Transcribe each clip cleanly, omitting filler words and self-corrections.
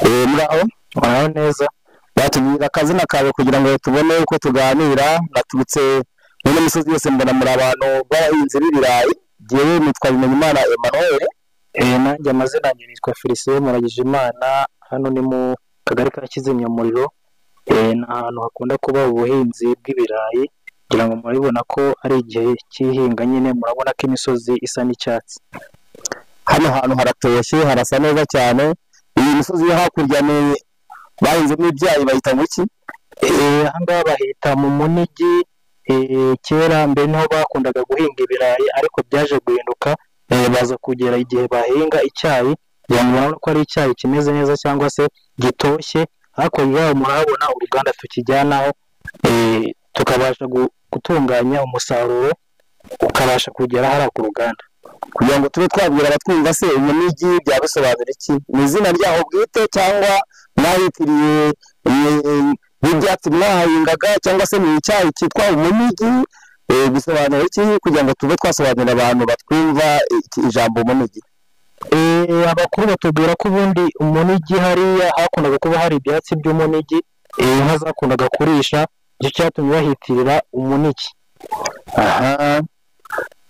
Muraho? Muraho neza. Batubwira akazina kawe kugira ngo tubone uko tuganira. Naturutse muri misozi yose mbona muri abantu b'abahinzi b'ibirayi. Jyewe nitwa Bimenyimana Emmanuel. Nanjye amazina yanjye nitwa Felicien Muragijimana, hano ni mu kagari ka Kizimyamuriro. Ni ahantu hakunda kuba ubuhinzi bw'ibirayi, ngira ngo murabibona ko ari igihe cy'ihinga nyine, murabona ko imisozi isa n'icyatsi. Hano hantu haratoshye, harasa neza cyane. Iyi misozi yo hakurya ni bahinzemo ibyayi, bayita ngo iki? Aha ngaha bahita mu Munigi. Kera mbere niho bakundaga guhinga ibirayi, ariko byaje guhinduka, baza kugera igihe bahinga icyayi. Ngira ngo murabona ko ari icyayi kimeze neza cyangwa se gitoshye. Hakurya yaho murahabona uruganda tukijyanaho, tukabasha gutunganya umusaruro ukabasha kugera hariya ku ruganda. Kugira ngo tube twabwira abatwumva se, Umunigi byaba bisobanura iki? Ni izina ryaho bwite cyangwa mwahitiriye n'ibyatsi mwahingaga, cyangwa se ni icyayi cyitwa Umunigi? Bisobanura iki kugira ngo tube twasobanurira abantu batwumva ijambo Umunigi? Abakuru batubwira ko ubundi Umunigi hariya hakundaga kuba hari ibyatsi by'umunigi, inka zakundaga kurisha, nicyo cyatumye bahitirira Umunigi. Aha,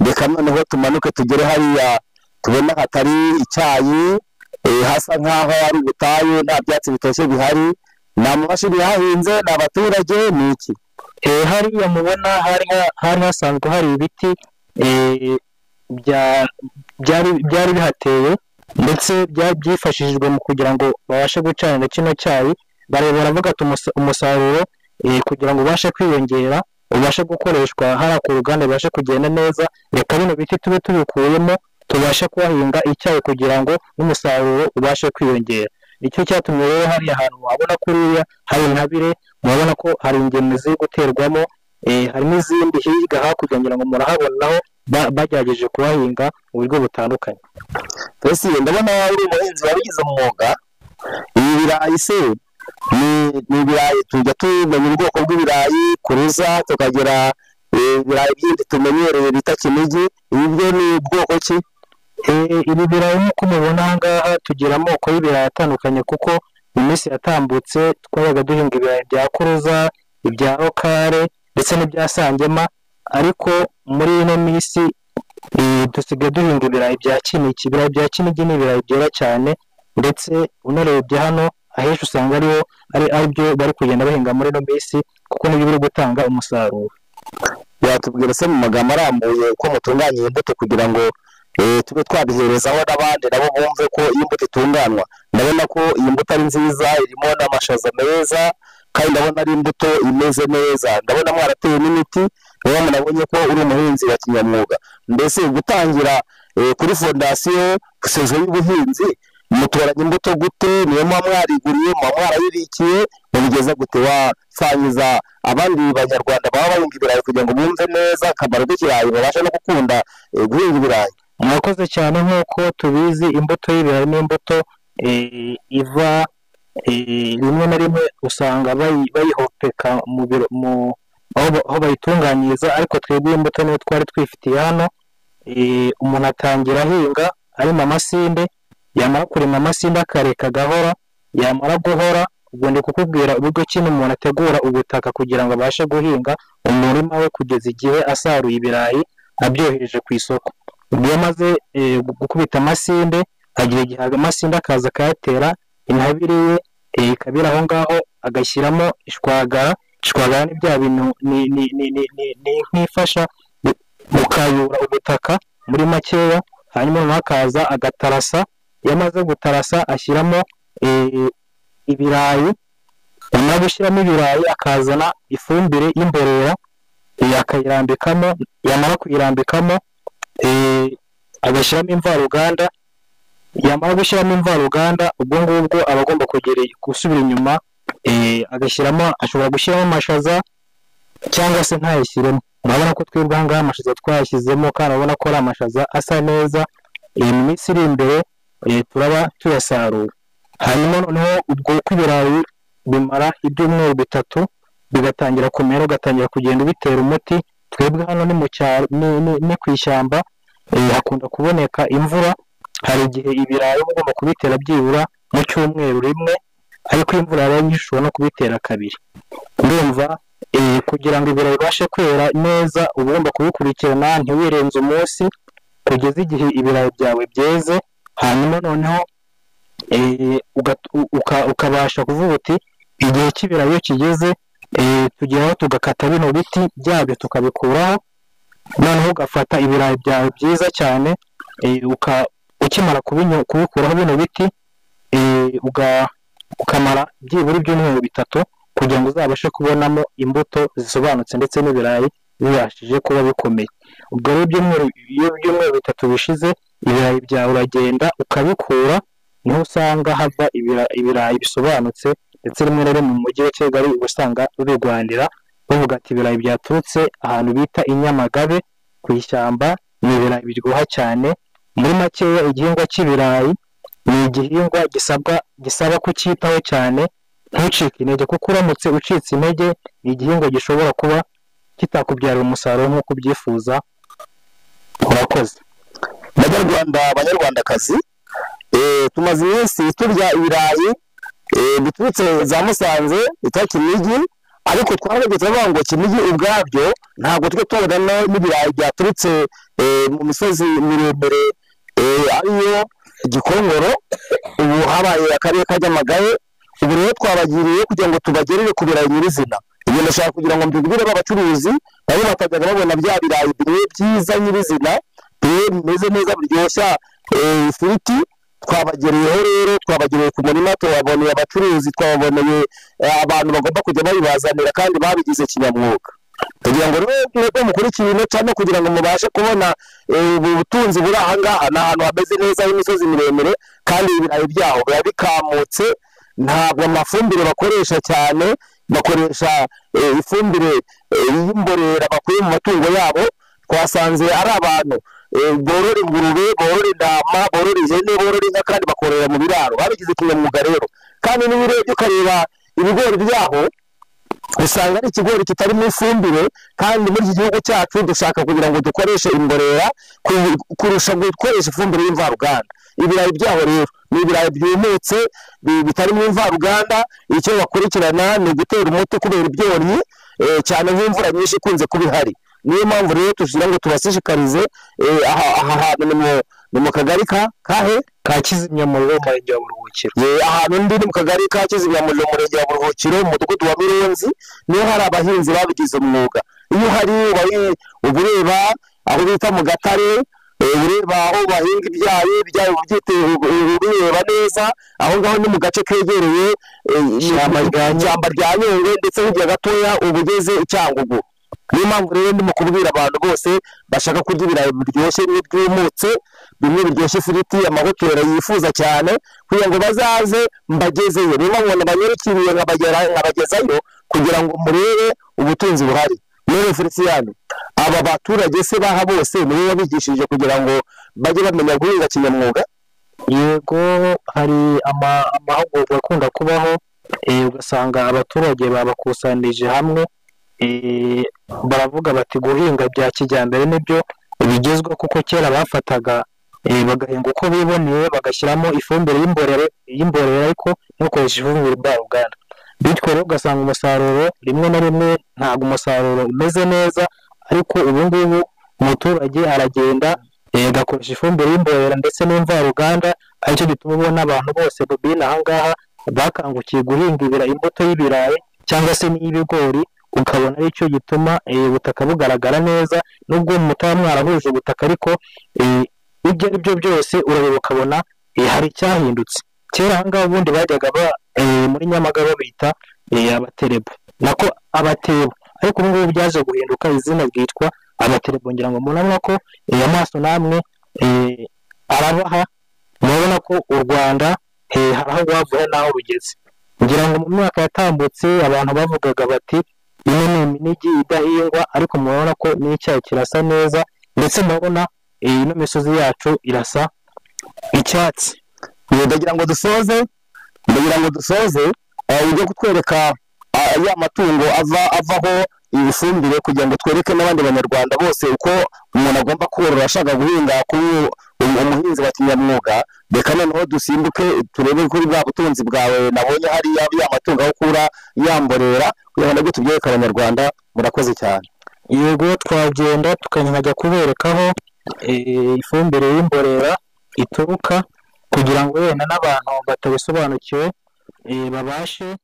reka noneho tumanuke tugere hariya tubona hatari icyayi, hasa nk'aho ari ubutayu, nta byatsi bitoshye bihari. Ni amamashini yahahinze, ni abaturage, ni iki? Hariya mubona hari hasanzwe hari ibiti, byari bihateye, ndetse byifashishijwe mu kugira ngo babashe gucanira kino cyayi. Bareba baravuga ati umusaruro, kugira ngo ubashe kwiyongera, ubashe gukoreshwa hariya ku ruganda, bibashe kugenda neza, reka bino biti tube tubikuyemo, tubashe kuhahinga icyayi kugira ngo n'umusaruro ubashe kwiyongera. Nicyo cyatumye rero hariya hantu wabona kuriya hari intabire, murabona ko hari ingemwe ziri guterwamo, hari n'izindi hirya hakurya, ngira ngo murahabona naho bagerageje kuhahinga mu buryo butandukanye. Mbese ndabona uri umuhinzi wabigize umwuga. Ibi birayi se ni ibirayi tujya tumenya ubwoko bw'ibirayi kuruza, tukagira ibirayi bindi tumenyereye bita Kinigi, ibi byo ni bwoko ki? Ibi birayi nk'uko mubibona aha ngaha, tugira amoko y'ibirayi atandukanye, kuko mu minsi yatambutse twabaga duhinga ibirayi bya kuruza, ibya rokare ndetse n'ibya sangema, ariko muri ino minsi dusigaye duhinga ibirayi bya Kinigi. Ibirayi bya Kinigi ni ibirayi byera cyane, ndetse unarebye hano ahenshi usanga ariho ari byo bari kugenda bahinga muri ino minsi, kuko nibyo biri gutanga umusaruro. Watubwira se mu magambo arambuye uko mutunganya iyi mbuto kugira ngo tube twabiherezaho n'abandi nabo bumve ko iyi mbuto itunganywa? Ndabona ko iyi mbuto ari nziza, irimo n'amashaza meza, kandi ndabona ari imbuto imeze neza. Ndabona mwarateye n'imiti, niyo nabonye ko uri umuhinzi wa kinyamwuga. Mbese gutangira kuri fondasiyo sezo y'ubuhinzi, mutoranya imbuto gute? Niyo muba mwariguriye, muba mwarayibikiye, mubigeza gute? Wasangiza abandi banyarwanda baba bahinga ibirayi kugira ngo bumve neza akamaro k'ikirayi, babashe no gukunda guhinga ibirayi. Murakoze cyane. Nk'uko tubizi, imbuto y'ibirayi ni imbuto iva, rimwe na rimwe usanga bayihopeka mu biro, aho bayitunganyiriza, ariko twebwe imbuto niyo twari twifitiye hano. Umuntu atangira ahinga arima amasinde, yamara kurima amasinde akareka agahora, yamara guhora, ubwo ndi kukubwira uburyo ki umuntu ategura ubutaka kugira ngo abashe guhinga umurima we kugeza igihe asaruye ibirayi abyohereje ku isoko. Ubwo iyo amaze gukubita amasinde, agira igihe amasinde akaza akayatera, intabire ye ikabira aho ngaho, agashyiramo ishwagara. Ishwagara ni bya bintu ni nk'ifasha gukayura ubutaka muri makeya, hanyuma noneho akaza agatarasa. Iyo amaze gutarasa ashyiramo ibirayi, yamara gushyiramo ibirayi akazana ifumbire y'imborera, akayirambikamo, yamara kuyirambikamo, agashyiramo imvaruganda, yamara gushyiramo imvaruganda, ubwo ngubwo aba agomba gusubira inyuma, agashyiramo, ashobora gushyiramo amashaza cyangwa se ntayashyiremo. Urabona ko twebwe aha ngaha amashaza twayashyizemo, kandi urabona ko ari amashaza asa neza. Mu minsi iri imbere turaba tuyasarura. Hanyuma noneho ubwo uko ibirayi bimara ibyumweru 3 bigatangira kumera, ugatangira kugenda ubitera umuti. Twebwe hano ni mu cyaro, ni ku ishyamba, hakunda kuboneka imvura. Hari igihe ibirayi uba ugomba kubitera byibura mu cyumweru rimwe. Ariko imvura yabaye nyinshi ushobora no kubitera kabiri. Ndumva kugira ngo ibirayi bibashe kwera neza uba ugomba kubikurikirana, ntiwirenze umunsi kugeza igihe ibirayi byawe byeze, hanyuma noneho ukabasha kuvuga uti igihe cy'ibirayi iyo kigeze tugeraho tugakata bino biti byabyo tukabikuraho, noneho ugafata ibirayi byawe byiza cyane, ukimara kubikuraho bino biti ukamara byibura ibyumweru 3 kugira ngo uzabashe kubonamo imbuto zisobanutse ndetse n'ibirayi bibashije kuba bikomeye. Ubwo rero iyo ibyumweru 3 bishize ibirayi byawe uragenda ukabikura, niho usanga hava ibirayi bisobanutse, ndetse rimwe na rimwe mu mujyi wa Kigali uba usanga babirwanira bavuga ati ibirayi byaturutse ahantu bita i Nyamagabe ku ishyamba ni ibirayi biryoha cyane. Muri makeya igihingwa cy'ibirayi ni igihingwa gisaba kucyitaho cyane, ntucike intege, kuko uramutse ucitse intege ni igihingwa gishobora kuba kitakubyarira umusaruro nk'uko ubyifuza. Murakoze. Banyarwanda, banyarwandakazi, tumaze iminsi turya ibirayi biturutse za Musanze bita Kinigi, ariko twararebye turavuga ngo Kinigi ubwabyo ntabwo tujya tubona n'ibirayi byaturutse mu misozi miremire ariyo Gikongoro, ubu habaye akarere ka Nyamagabe. Ubu rero twabagiriye kugira ngo tubagerere ku birayi nyirizina. Ibyo ndashaka kugira ngo mbibwire b'abacuruzi nabo batajyaga babona bya birayi bimwe byiza nyirizina bimeze neza biryoshya ifiriti. Twabagereyeho rero, twabagereye ku murima, tubaboneye abacuruzi, twababoneye abantu bagomba kujya babibazanira kandi babigize kinyamwuga, kugira ngo rero mwebwe mukurikiye ino cyane kugira ngo mubashe kubona ubu butunzi buri aha ngaha. Ni ahantu hameze neza h'imisozi miremire kandi ibirayi byaho biba bikamutse, ntabwo amafumbire bakoresha cyane, bakoresha ifumbire y'imborera bakuye mu matungo yabo. Twasanze ari abantu borora ingurube, borora intama, borora ihene, borora inka kandi bakorera mu biraro, babigize kinyamwuga rero. Kandi niba urebye ukareba ibigori byaho usanga ari ikigori kitarimo ifumbire, kandi muri iki gihugu cyacu dushaka kugira ngo dukoreshe imborera kurusha gukoresha ifumbire y'imvaruganda. Ibirayi byaho rero ni ibirayi byumutse bitarimo imvaruganda. Icyo bakurikirana ni ugutera umuti kubera ibyonnyi, cyane nk'imvura nyinshi ikunze kuba ihari. Niyo mpamvu rero tugira ngo tubashishikarize. Aha hantu ni mu kagari kahe ka Kizimyamuriro, umurenge wa Buruhukiro. Ahantu ndi ni mu kagari ka Kizimyamuriro, umurenge wa Buruhukiro, mu mudugudu wa Mirenzi, niho hari abahinzi babigize umwuga. Iyo hari uba ureba aho bita mu Gatare, ureba aho bahinga ibyayi, ibyayi ubireba neza. Aho ngaho ni mu gace kegereye ishyamba rya Nyungwe, ndetse hirya gatoya uba ugeze i Cyangugu. Niyo mpamvu rero ndimo kubwira abantu bose bashaka kurya ibirayi biryoshye n'ibyumutse, bimwe biryoshye ifiriti amahoteli yifuza cyane, kugira ngo bazaze mbagezeyo. Niyo mpamvu banyarukiriye nkabagezayo kugira ngo murebe ubutunzi buhari. Rero Felicien, aba baturage se baha bose nibo babigishije kugira ngo bajye bamenya guhinga kinyamwuga? Yego, hari amahugurwa akunda kubaho, ugasanga abaturage babakusanije hamwe, baravuga bati guhinga bya kijyambere nibyo bigezweho, kuko kera bafataga bagahinga uko biboneye, bagashyiramo ifumbire y'imborera ariko ntukoreshe ifumbire mvaruganda. Bityo rero ugasanga umusaruro rimwe na rimwe ntabwo umusaruro umeze neza, ariko ubu ngubu umuturage aragenda agakoresha ifumbire y'imborera ndetse n'imvaruganda, aricyo gituma ubona abantu bose bobine aha ngaha bakangukiye guhinga imbuto y'ibirayi cyangwa se n'iy'ibigori, ukabona aricyo gituma ubutaka bugaragara neza. Nubwo mutaba mwarahuje ubutaka, ariko ibyo ari byo byose urareba ukabona hari icyahindutse. Kera aha ngaha ubundi bajyaga muri Nyamagabe bita abaterebo, nako abatebo, ariko ubu ngubu byaje guhinduka izina ryitwa abaterebo. Ngira ngo murabona ko amaso namwe arabaha, murabona ko u Rwanda hari aho rwavuye n'aho rugeze. Ngira ngo mu myaka yatambutse abantu bavugaga bati ino ni iminigi idahingwa, ariko murabona ko n'icyayi kirasa neza, ndetse murabona ino misozi yacu irasa icyatsi. Ndagira ngo dusoze, ujye kutwereka ya matungo avaho iyi fumbire kugira ngo twereke n'abandi banyarwanda bose uko umuntu agomba korora ashaka guhinga kuba umuhinzi wa kinyamwuga. Reka noneho dusimbuke turebe kuri bwa butunzi bwawe nabonye hariya, ya matungo aho ukura ya mborera, kugira ngo nabwo tubyereke abanyarwanda. Murakoze cyane. Yego, twagenda tukajya kuberekaho ifumbire y'imborera ituruka, kugira ngo wenda n'abantu batabisobanukiwe babashe